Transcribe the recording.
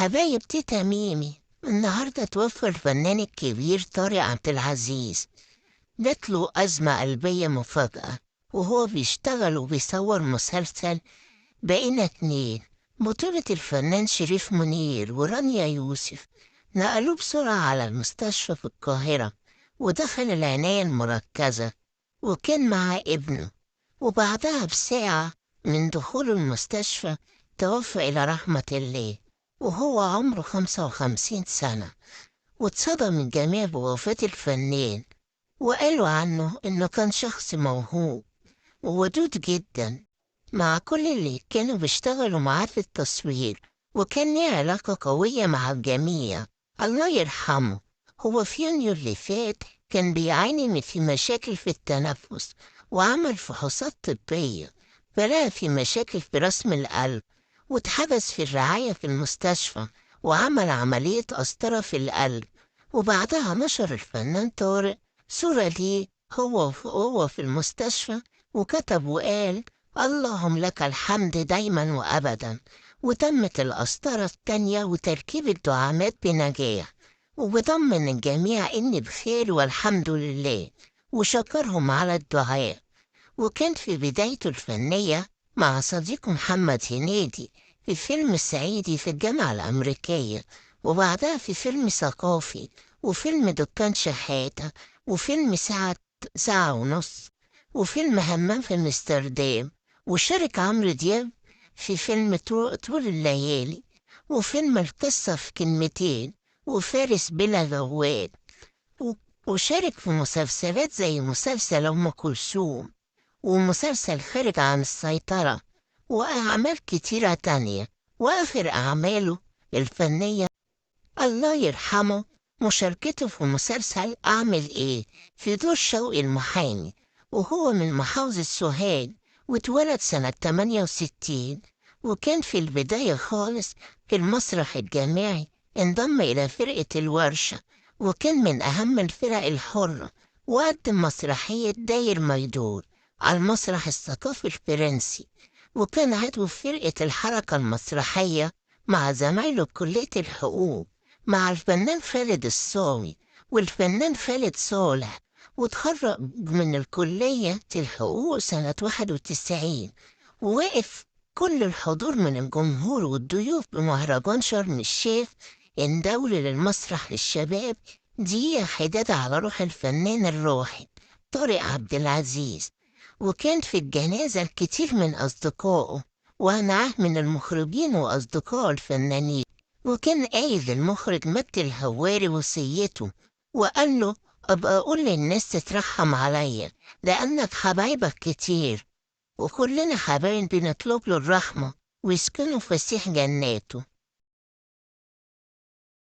حبايب تيتا ميمي، النهاردة توفى الفنان الكبير طارق عبد العزيز. جات له أزمة قلبية مفاجأة وهو بيشتغل وبيصور مسلسل بقينا اتنين بطولة الفنان شريف منير ورانيا يوسف. نقلوه بسرعة على المستشفى في القاهرة ودخل العناية المركزة، وكان مع ابنه. وبعدها بساعة من دخوله المستشفى توفى إلى رحمة الله وهو عمره 55 سنة. واتصدم الجميع بوفاة الفنان، وقالوا عنه إنه كان شخص موهوب وودود جدا مع كل اللي كانوا بيشتغلوا معاه في التصوير، وكان ليه علاقة قوية مع الجميع. الله يرحمه. هو في يونيو اللي فات كان بيعاني من في مشاكل في التنفس، وعمل فحوصات طبية فلقى في مشاكل في رسم القلب، واتحبس في الرعاية في المستشفى وعمل عملية قسطرة في القلب. وبعدها نشر الفنان طارق صورة ليه هو في المستشفى، وكتب وقال: اللهم لك الحمد دايما وأبدا. وتمت القسطرة التانية وتركيب الدعامات بنجاح، وبطمن الجميع إني بخير والحمد لله، وشكرهم على الدعاء. وكان في بدايته الفنية مع صديقه محمد هنيدي في فيلم الصعيدي في الجامعة الأمريكية، وبعدها في فيلم ثقافي، وفيلم دكان شحاتة، وفيلم ساعة ساعة ونص، وفيلم همام في أمستردام. وشارك عمرو دياب في فيلم طول الليالي، وفيلم القصة في كلمتين، وفارس بلا جواد. وشارك في مسلسلات زي مسلسل أم كلثوم، ومسلسل خارج عن السيطرة، وأعمال كتيرة تانية. وآخر أعماله الفنية الله يرحمه مشاركته في مسلسل أعمل إيه في دور شوقي المحامي، وهو من محافظة سوهاج، واتولد سنة 68. وكان في البداية خالص في المسرح الجامعي انضم إلى فرقة الورشة، وكان من أهم الفرق الحرة، وقدم مسرحية داير ما يدور على المسرح الثقافي الفرنسي. وكان عضو فرقة الحركة المسرحية مع زمايله بكلية الحقوق، مع الفنان خالد الصاوي والفنان خالد صالح. وتخرج من الكلية الحقوق سنة 91. ووقف كل الحضور من الجمهور والضيوف بمهرجان شرم الشيخ الدولي للمسرح للشباب دقيقة حداد على روح الفنان الراحل طارق عبد العزيز. وكان في الجنازة الكثير من أصدقائه ومعاه من المخرجين وأصدقائه الفنانين. وكان قايل للمخرج مجدي الهواري وصيته، وقال له: أبقى أقول للناس تترحم عليا لأنك حبايبك كتير، وكلنا حبايب بنطلب له الرحمة ويسكنوا فسيح جناته.